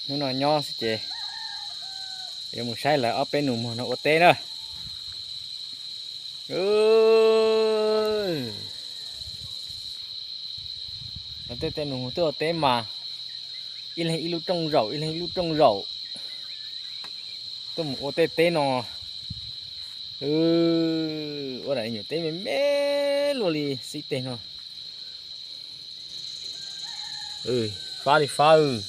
Hnub no nyob xwb ces yuav mus saib lawv ob peb nus muag no ua teb na. Lawv tej tej nus muag twb ua teb mas ib leeg ib lub rooj zaum, ib leeg ib lub rooj zaum. Tuaj mus ua tej teb no, ua daim nyuam teb me me luaj li xib teg no. Fab li fab,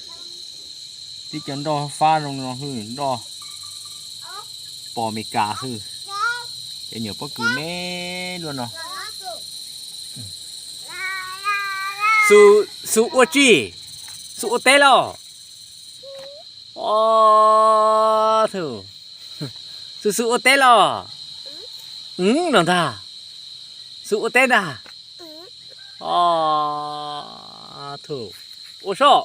tib co nroj fab zoo no, nroj pos Meskas xwb. Cov nyuam pob kws me luaj no. Xu ua tsi? Xu ua teb los? Xu xu ua teb los? No ntag. Xu ua teb ntag. Ua soj,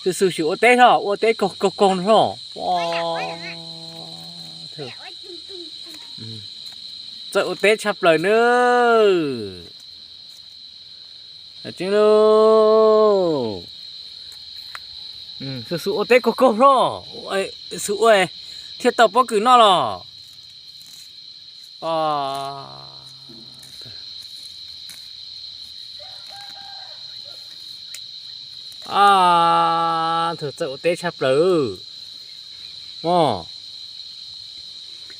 xu xu sim ua teb soj, ua teb kaug kaug kaug no soj. Txawj ua teb tshaj plaws nawb. Tseeb lauj. Xu xu ua teb kaug kaug hlo, xu ua thiaj tau pob kws noj los. Txawj ua teb tshaj plaws.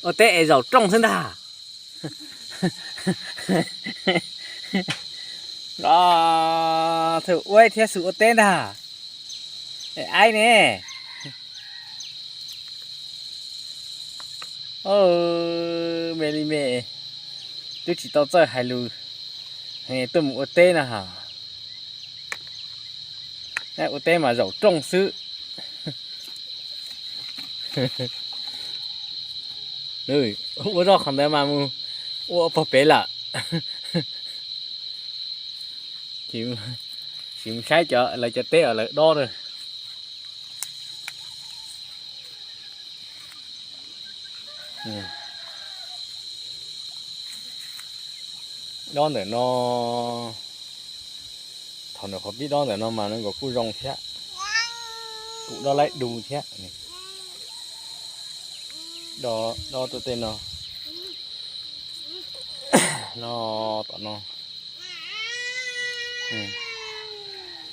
Ua teb es zaum rooj xwb ntag. Txawj ua thiab xu ua teb ntag. Aib ne. Me li me, twb tsis tau txawj hais lus, tuaj mus ua teb no ha. Ua teb mas zaum rooj xwb. Ua zoj qhov ntawd mas mus ua pog pem lawm. Sim mus saib cov lawv cov teb uas lawv dob na. Dob ntawm no, thaum ntawm qhov pib dob ntawm no mas nws kuj zoo thiab, kuj dob laib du thiab. Dob tuaj tej no, no, tom no.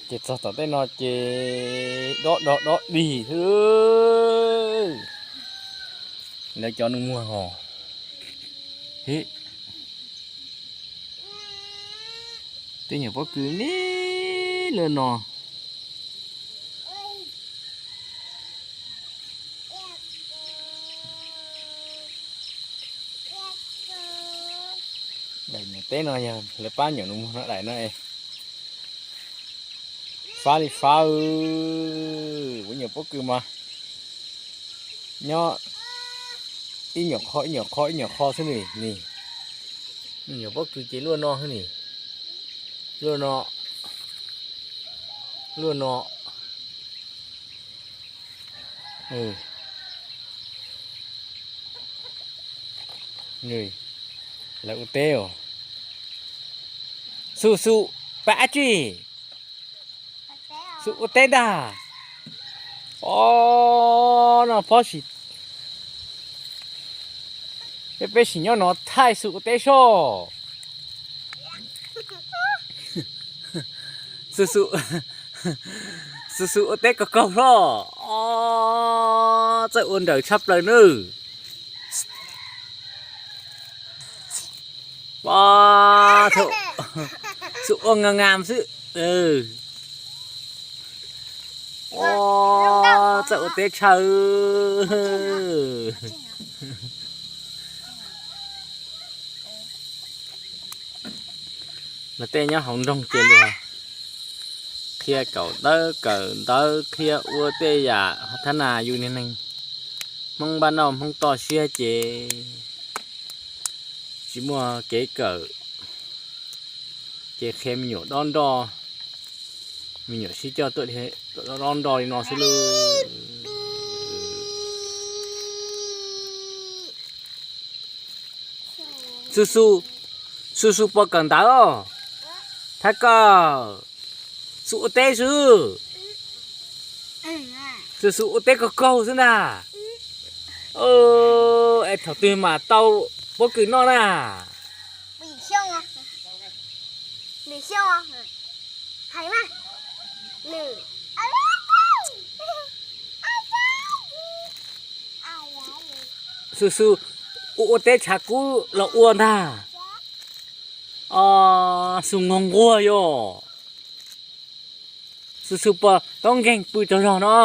Ces txog tom tej no ces dob dob dob dig xwb. Lawv cov nus muag hos. Tej nyuam pob kws me luaj no. Daim nyuam teb no yog lawv pab nyuam nus muag no daim no. Fab li fab, kuv nyuam pob kws mas nyob ib nyuam qho ib nyuam qho ib nyuam qho xwb ni. Ni, nyuam pob kws ces luaj no xwb ni. Luaj no, luaj no. Lawv ua teb os. Xu xu, pab ab tsi? Xu ua teb ntag. Os, no pob sim, peb sim nyob no thaij xu ua teb soj. Xu xu, xu xu ua teb kaug kaug hlo. Os, txawj ua nrawm tshaj plaws nawb. Xu ua nga ngam xwb. Os, txawj ua teb tshaj. Lawv tej nyob hauv nroog ces luag qhia kaum ntawv kawm ntawv, qhia ua tej yam thab nas yus niag neeg Hmoob npaj noj Hmoob toj siab ces tsis muaj kev kawm, ces qhia me nyuam dob nroj, me nyuam sib coj tuaj dob nroj li no xwb lauj. Xu xu, xu xu puas kawm ntawv os? Thab kawm, xu ua teb xwb. Xu xu ua teb kaug kaug xwb na. Es thaum twg mam tau pob kws noj na? Xu xu ua ua teb tshav kub los ua ntag. Xu nquag nquag yom. Xu xu puas tau nkeeg pw tsaug zog no?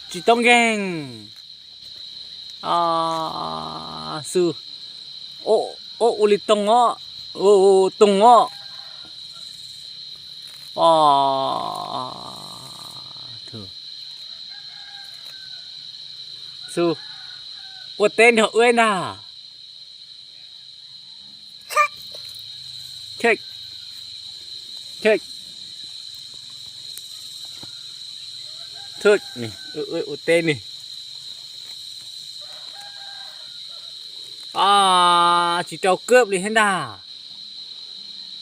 Tsis tau nkeeg. Xu, ua li toog os, toog os. Xu ua teb nrog wb ntag. Ua teb ni. Tsis rau kawb li thiab ntag.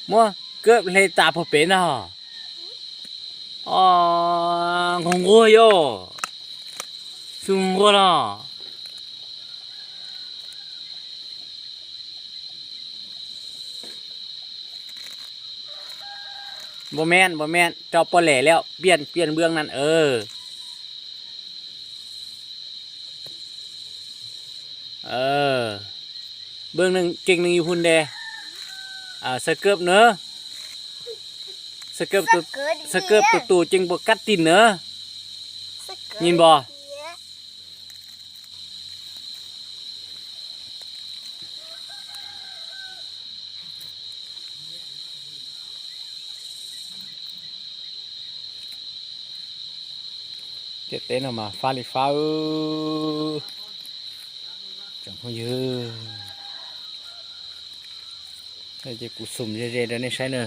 Muab kawb hle tas puag pem ntag. Nquag nquag yom. Xu nquag los. Npau me, npau me, rau poj lem li, pian pian npwng nan. Npwng neeg keej neeg yug hu nte. Sab kawb na, sab kawb tus tus ceeb npua kab tin na. Nyi npog. Tej teb no mas fab li fab. Tsoom phooj ywg, ces kuv xum ze ze rau nej saib na.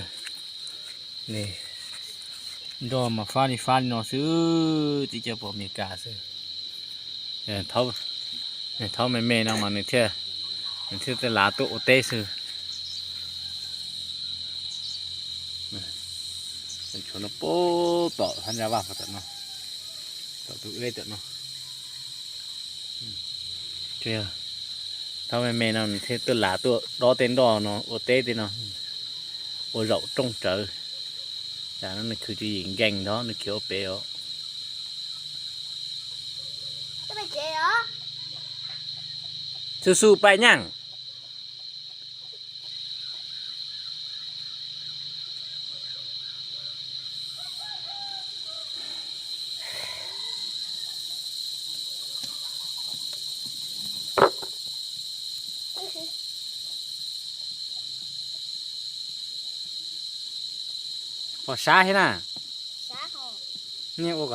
Nroj mas fab li fab li no xwb, tib co pom Meskas xwb. Thaub me me no mas nws thiaj, nws thiaj tej lav tuaj ua teb xwb. Tshuav no puag tom hab nrab vaj tom no, tom tus eb tom no. Thaub me me no nws thiaj tuaj lav tuaj dob tej nroj no ua teb tej no, ua zaum rooj rawv. Cas no nws khwv tsis yim nkees nrog nws khiav ua pem os. Xu xu pais nyaaj. Pom sab thiab na. Nej ob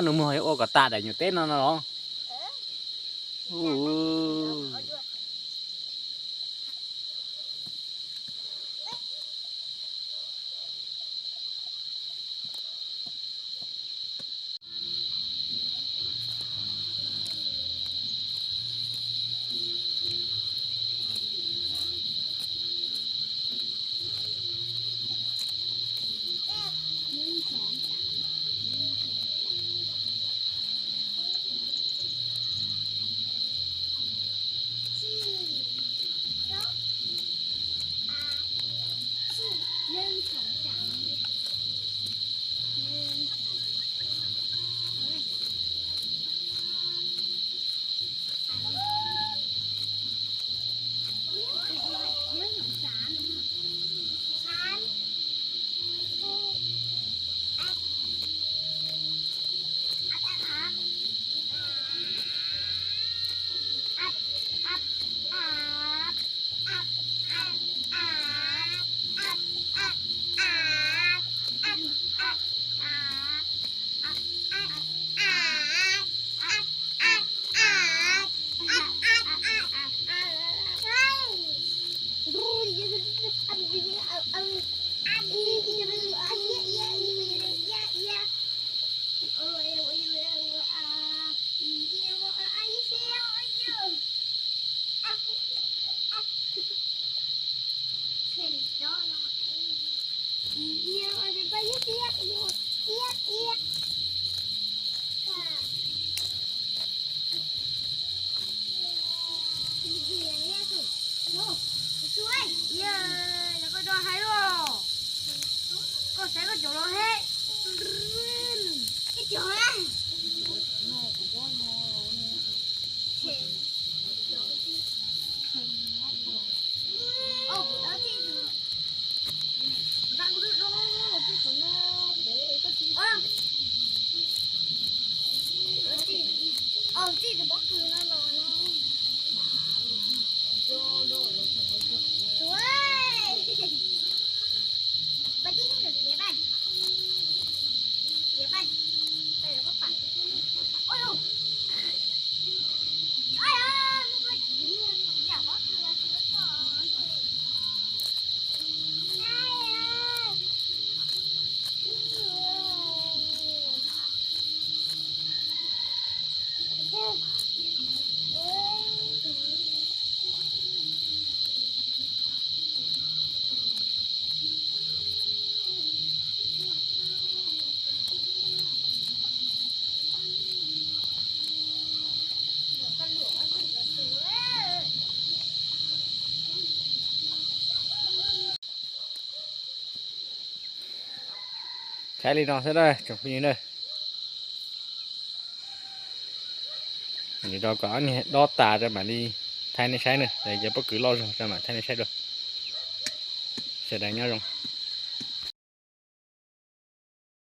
nus muag ua kom tas daim nyuam teb no no los. Koj saib koj cov los he. Saib li no xwb na tsoom phooj ywg na. Rau kom ob niag dob tas rau mam li thaij nej saib na, yog pob kws loj zog rau mam thaij nej saib dua. Sawv daws nyob zoo.